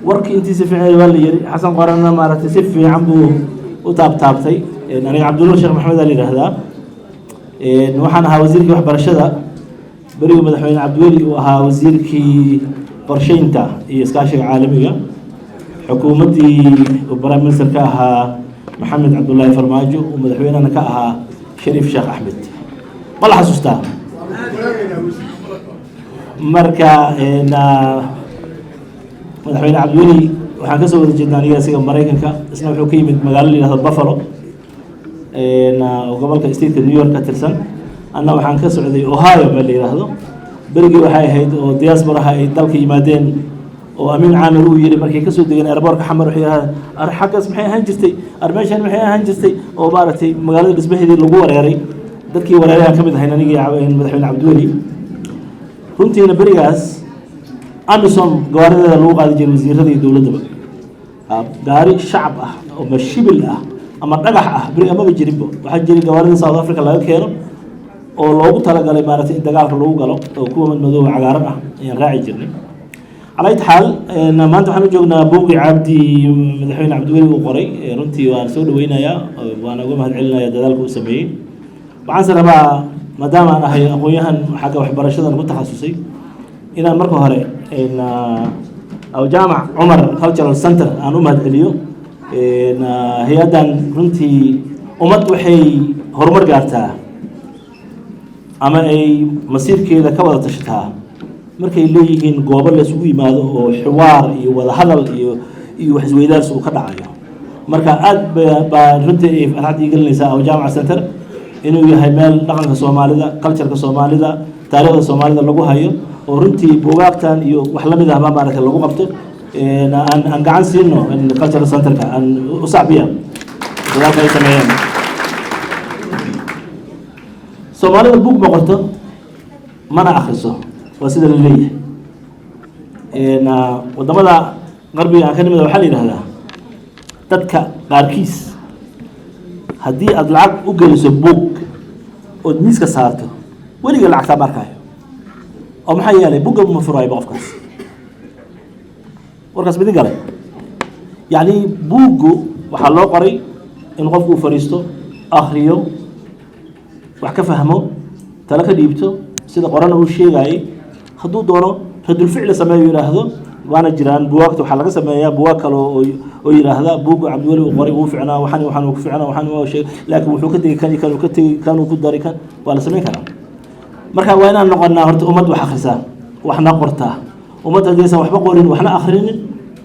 Warkii intiisa fiican waa la yiri, Xasan Qoranna maaragtay si fiican buu u taabtaabtay. Aniga Cabdinuur Sheekh Maxamed aa la yidhaahdaa. Waxaan ahaa wasiirkii waxbarashada berigii madaxweyne Cabdiweli uu ahaa wasiirkii qorsheynta iyo iskaashiga caalamiga, xukuumaddii uu prime minister ka ahaa Maxamed Cabdullaahi Farmaajo, uu madaxweynena ka ahaa Shariif Sheekh Axmed. Ma la xasuustaa? Marka madaxweyne Cabdiweli waxaan kasoo wada jeednaa aniga isaga Maraykanka, isna wuxuu ka yimid magaalo la yihahdo Buffalo oo gobolka stateka New York ka tirsan, anna waxaan ka socday Ohio meel la yidhaahdo. Berigii waxay ahayd oo diasporaha ay dalka yimaadeen oo Amiin Caamir uu yidhi markay kasoo degeen airportka Xamar, waxay yidhahdeen: "Ar xaggaas maxay ahaan jirtay? Ar meeshan maxay ahaan jirtay?" Oo maaragtay magaalada dhismaheedii lagu wareeray. Dadkii wareeray aan ka mid ahayn anigii madaxweyne Cabdiweli. Runtiina berigaas AMISOM gawaarideeda lagu qaadi jiray wasiirada iyo dowladdaba. Gaari shacab ah ama shibil ah ama dhagax ah beriga maba jirinbo. Waxaa jiray gawaarida South Africa laga keeno oo loogu talagalay maaragtay in dagaalka lagu galo, oo kuwa madmadooba cagaaran ah ayaan raaci jirnay. Calaa ayati xaal, maanta waxaan u joognaa buuqii Cabdi, madaxweyne Cabdiweli uu qoray. Runtii waan soo dhaweynayaa, waana uga mahad celinayaa dadaalka uu sameeyey. Waxaanse rabaa, maadaama aan ahay aqoon-yahan xagga waxbarashadan ku takhasusay, inaan marka hore Jaamac Cumar Cultural Center aan u mahad celiyo. Hay-addan runtii ummad waxay horumar gaartaa ama ay masiirkeeda ka wada tashataa markay leeyihiin goobo la isugu yimaado oo xiwaar iyo wada hadal iyo wax isweydaarsi uu ka dhacayo. Marka aad baa runtii ay farxad ii gelinaysaa Aw Jaamac Center inuu yahay meel dhaqanka Soomaalida, cultureka Soomaalida, taariikhda Soomaalida lagu hayo, oo runtii buugaagtan iyo wax lamid ah baa maaragtay lagu qabto. Aan gacan siino cultural centerka, aan u sacbiya dadaalka ay sameeyeen. Soomaalida buug ma qorto mana akriso, waa sida la leeyahay. Waddamada qarbiga aan ka nimida waxaa la yidhahdaa dadka qaarkiis haddii aada lacag u geliso buug ood miiska saarto, weliga lacagtaa ma arkaayo, oo maxaa yeelay buugga ma furaayo qofkaas. Warkaas midin galay. Yacni buuggu waxaa loo qoray in qofku uu fadhiisto, akriyo, wax ka fahmo, talo ka dhiibto, sida qorana uu sheegayay, hadduu doono radulficli sameeyo, yidhaahdo. Waana jiraan buwaagta waxaa laga sameeyaa buwaag kale oo yidhaahda buugga Cabdiweli uu qoray wuu ficnaa, waxan waxaan uu ku ficnaa, waxan uu sheegay, laakiin wuxuu ka tegey kan iyo kan uu ka tegey, kan uu ku daray, kan waa la samayn karaa. Marka waa inaan noqonnaa horta ummad wax akhrisaa waxna qortaa. Ummad haddaysan waxba qorin waxna akhrinin,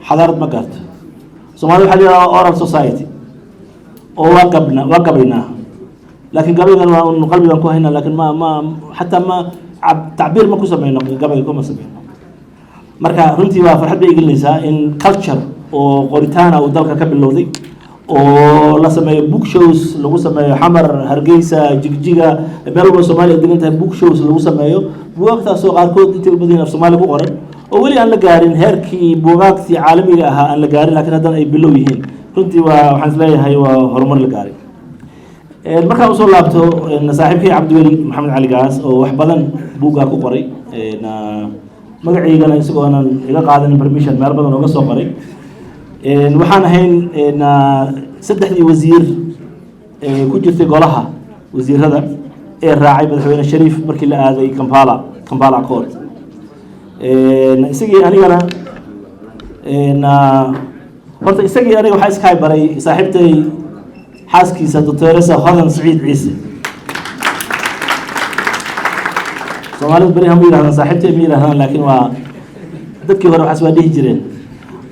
xadaarad ma gaarto. Soomaalida waxaa la yidhahdaa oral society oo waa gabna, waa gabaynaa, laakiin gabaygan waa un qalbigan ku haynaa, laakiin ma xataa ma tacbiir ma ku sameyno, gabayga kuma sameyno. Marka runtii waa farxad bay igelinaysaa in culture oo qoritaana uu dalka ka bilowday oo la sameeyo book shows lagu sameeyo Xamar, Hargeysa, Jigjiga, meel walba Soomaaliya ay degan tahay, book shows lagu sameeyo, buugaagtaasoo qaarkood intay u badan yihiin af Soomaali ku qoran, oo weli aan la gaarin heerkii buugaagtii caalamiga ahaa aan la gaarin, laakiin haddana ay bilow yihiin. Runtii waa waxaan isleeyahay waa horumar la gaaray. Markaan usoo laabto saaxiibkii Cabdiweli Maxamed Cali Gaas oo wax badan buuggaa ku qoray, magaciygana isagoo aanan iga qaadanin permission meel badan ooga soo qoray. Waxaan ahayn saddexdii wasiir ee ku jirtay golaha wasiirada ee raacay madaxweyne Shariif markii la aaday Kampala, Kampala Accord. Isagii anigana horta isagii aniga waxaa iskahay baray saaxiibtay xaaskiisa, Doctoresa Hodan Saciid Ciise. Soomaalidu beriha ma yidhahdaan saaxiibtay, ma yidhahdaan, laakiin waa dadkii hore waxaas waa dhihi jireen.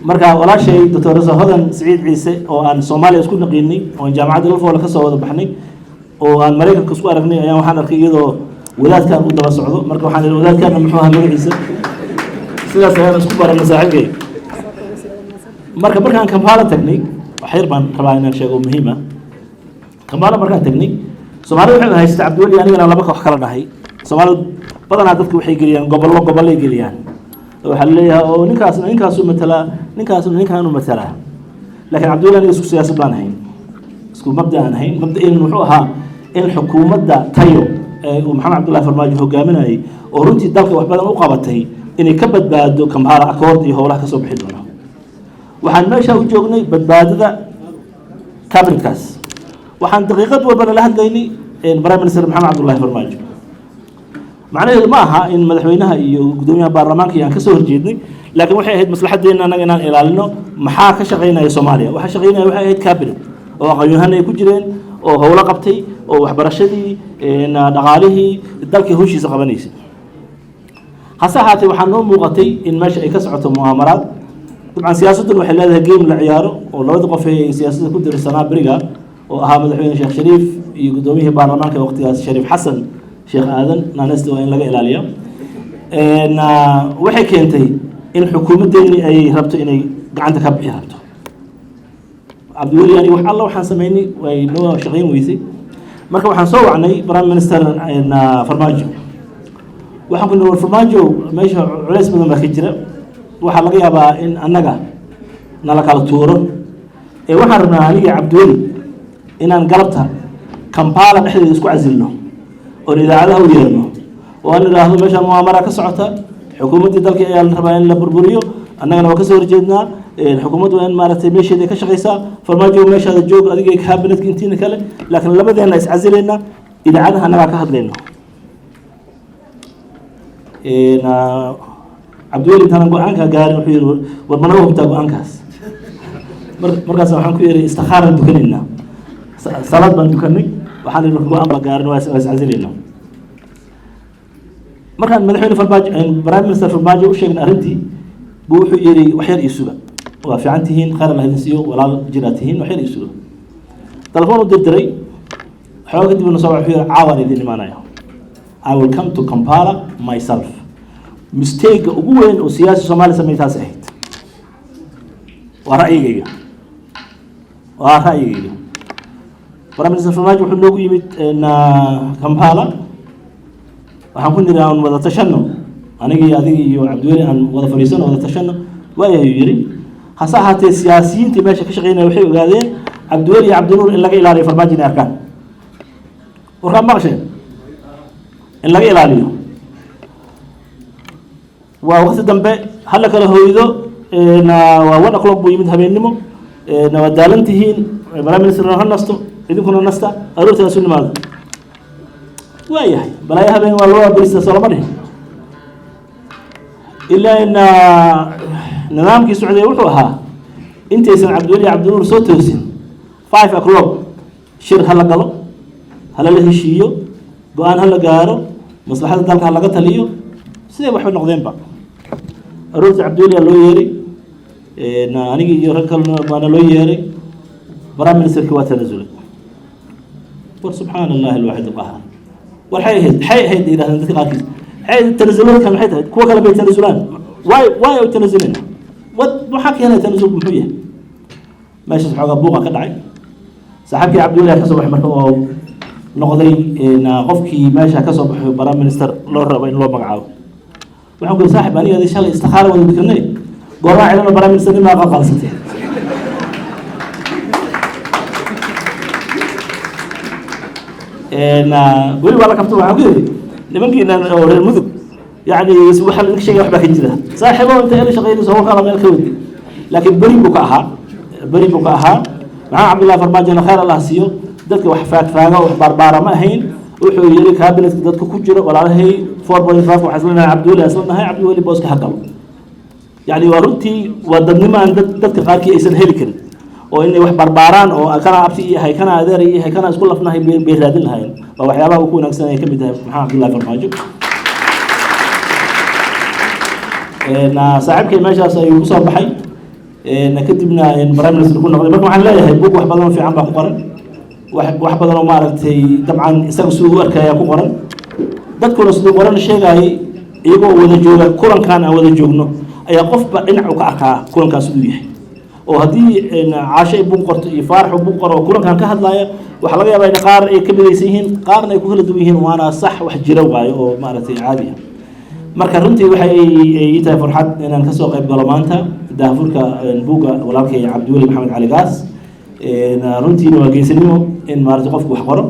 Marka walaashay Doctoresa Hodan Saciid Ciise oo aan Soomaaliya isku naqiinay, oo aan jaamacadda Lafoole ka soo wada baxnay, oo aan Maraykanka isku aragnay, ayaan waxaan arkay iyadoo wadaadkan u daba socdo. Marka waxaan ihi: "Wadaadkaana muxuu ahaa magaciisa?" Sidaas ayaan isku baranay saaxiibkay. Marka markaan Kampala tagnay, wax yar baan rabaa inaan sheego muhiim ah. Kampala markaan tagnay, Soomaalida waxay haysata Cabdiweli anigana laba koox kala dhahay. Soomaalidu badanaa dadka waxay geliyaan gobollo, gobollay geliyaan. Waxaa laleeyahay oo ninkaasna ninkaasu matalaa, ninkaasna ninkaanu matalaa. Laakiin Cabdiweli aniga isku siyaasad baan ahayn, isku mabda aan ahayn. Mabda'een wuxuu ahaa in xukuumadda tayo ee uu Maxamed Cabdullahi Farmaajo hogaaminayay, oo runtii dalka wax badan u qabatay, inay ka badbaado Kampala Accord iyo howlaha kasoo bixi doona. Waxaan meesha u joognay badbaadada cabinetkaas. Waxaan daqiiqad walbana la hadlaynay Prime Minister Maxamed Cabdullahi Farmaajo. Macnaheedu ma aha in madaxweynaha iyo guddoomiyaha baarlamaanka iyo aan kasoo horjeednay, laakiin waxay ahayd maslaxaddeena annaga inaan ilaalino. Maxaa ka shaqaynaya Soomaaliya? Waxa shaqaynaya waxay ahayd cabinet oo aqoon-yahan ay ku jireen oo howlo qabtay oo waxbarashadii, dhaqaalihii dalkii howshiisa qabanaysay. Hase ahaatee, waxaa noo muuqatay in meesha ay ka socoto mu'aamaraad. Dabcan, siyaasadduna waxay leedahay game la ciyaaro, oo labada qof ee siyaasadda ku dirsanaa beriga, oo ahaa madaxweyne Sheekh Shariif iyo guddoomiyihii baarlamaanka waqtigaas, Shariif Xasan Sheekh Aadan, naanesta waa in laga ilaaliyo, waxay keentay in xukuumaddeeni ay rabto inay gacanta ka bixi rabto. Cabdiweli, ani wax alla waxaan samaynay way noo shaqayn weysay. Marka waxaan soo wacnay Prime Minister Farmaajo. Waxaan ku niri, "War Farmaajo, meesha culays badan baa ka jira. Waxaa laga yaabaa in annaga nala kala tuuro. Ee waxaan rabnaa aniga Cabdiweli inaan galabta Kampala dhexdeeda isku casilno, oon idaacadaha u yeerno, oo aan idhaahdo meeshaan mu'aamara ka socota, xukuumaddii dalka ayaa la rabaa in la burburiyo, annagana waa kasoo horjeednaa. Xukuumaddu waa in maaragtay meesheeda ay ka shaqaysaa. Farmaajo, meeshaada joog, adiga cabinetka intiina kale, laakiin labadeenna iscasilayna, idaacadaha annagaa ka hadlayno." Cabdiweli intaanan go-aanka gaarin wuxuu yihi, "War ma naga hubtaa go-aankaas?" Markaas waxaan ku yidhi, "Istikhaaraan dukanaynaa." Salaad baan dukanay. Waxaan ihi, "Marka go-aan baa gaarin, waa iscasilaynaa." Markaan madaxweyne Farmaajo, Prime Minister Farmaajo u sheegnay arrintii, buu wuxuu yidhi, "Wax yar ii suga. Waa fiican tihiin, khayr Allah idin siiyo, walaal jiraa tihiin, wax yar ii suga." Telefoon u dirdiray. Xooga kadibna soo wuxuu yidhi, "Caawaan idin imaanaya. I will come to Kampala myself." Mistake ugu weyn oo siyaasi Soomaaliya samey taas ahayd. Waa ra'yigayga, waa ra'yigayga. Prime Minister Farmaajo wuxuu noogu yimid Kampala. Waxaan ku niri, "Aan wada tashano, aniga iyo adiga iyo Cabdiweli, aan wada fadhiisano, wada tashano." Waayahay, yiri. Hase ahaatee, siyaasiyiintii meesha ka shaqeynaya waxay ogaadeen Cabdiweli iyo Cabdinuur in laga ilaaliyo Farmaajo inay arkaan. Warkaan maqasheen in laga ilaaliyo. Waa waqti dambe, hala kala hoydo. Waa 1 o'clock buu yimid habeennimo. Waa daalan tihiin, Prime Minister ha nasto, idinkuna nasta, aroortii isu nimaado. Waayahay, balaayo habeen waa loo berista, soo lama dhihin. Ilaa in nidaamkii socday wuxuu ahaa intaysan Cabdiweli Cabdinuur soo toosin, 5 o'clock shir ha la galo, halala heshiiyo, go-aan ha la gaaro, maslaxada dalka ha laga taliyo. Siday waxba noqdeenba, aroortii Cabdiweli aa loo yeeray, anigii iyo rag kalena baana loo yeeray. Prime Ministerki waa tanasulay. War subxaana Allahi alwaaxid alqahaar! War waxay ahayd, maxay ahayd, yidhahdeen dadka qaarkiis, maxay tanasuladkan, maxay tahay? Kuwa kale bay tanasulaan, waay waay u tanasuleen? Wad waxaa keenay tanasulku muxuu yahay? Meeshaas xoogaa buuqa ka dhacay. Saaxiibkii Cabdiweli ka soo baxay marka, oo noqday qofkii meesha ka soo baxay prime minister loo rabo in loo magacaabo. Waxaan ku yidhi, "Saaxib, aniga adi shalay istikhaara wada dukanay, goormaa celino prime minister nimaa qalqalsatay?" Weli waa la kabta. Waxaan ku yidhi, "Nimankiinan oo reer Mudug, yani waxa la idinka sheegaya wax baa ka jira. Saaxiibo, inta ela shaqeynayso hawlkaala meel ka wadi." Laakiin beri buu ka ahaa, beri buu ka ahaa. Maxamed Cabdullahi Farmaajona, khayr Allah siiyo, dadka wax faagfaaga, wax baarbaara ma ahayn. Wuxuu yidhi, "Cabinetka dadka ku jiro walaalahay, 4.5 waxaan isla nahay Cabdiweli, isla nahay, Cabdiweli booska ha galo." Yani waa runtii waa dadnimo aan dadka qaarkii aysan heli karin, oo inay wax barbaaraan oo kana abti iyo yahay, kana adeer iyo yahay, kana isku lafnahay bay raadin lahaayeen. Waa waxyaabaha uu ku wanaagsan ay ka mid tahay Maxamed Cabdullahi Farmaajo. Saaxiibkay meeshaas ayuu kusoo baxay, kadibna prime minister ku noqday. Marka waxaan leeyahay, buug wax badan oo fiican baa ku qoran, wax badan oo maaragtay dabcan isaga siduu u arkaya ku qoran, dadkuna siduu qoran sheegayay. Iyagoo wada jooga kulankan aan wada joogno ayaa qofba dhinac u ka arkaa kulankaan siduu yahay. Oo haddii Caasho ay buug qorto iyo Faarax uu buug qoro oo kulankan ka hadlaaya, waxaa laga yaabaa in qaar ay ka midaysan yihiin, qaarna ay ku kala duwan yihiin. Waana sax, wax jira waayo oo maaragtay caadi ah. Marka runtii waxay ii tahay farxad inaan kasoo qayb galo maanta daahfurka buugga walaalkay Cabdiweli Maxamed Cali Gaas. Runtiina waa geesinimo in maaragtay qofku wax qoro,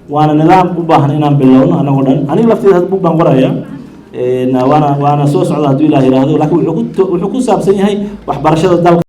waana nidaam u baahan inaan bilowno annagoo dhan. Aniga lafteeda buug baan qoraya, waana soo socda hadduu Ilaah yidhaahdo, laakiin wuxuu ku saabsan yahay waxbarashada dalka.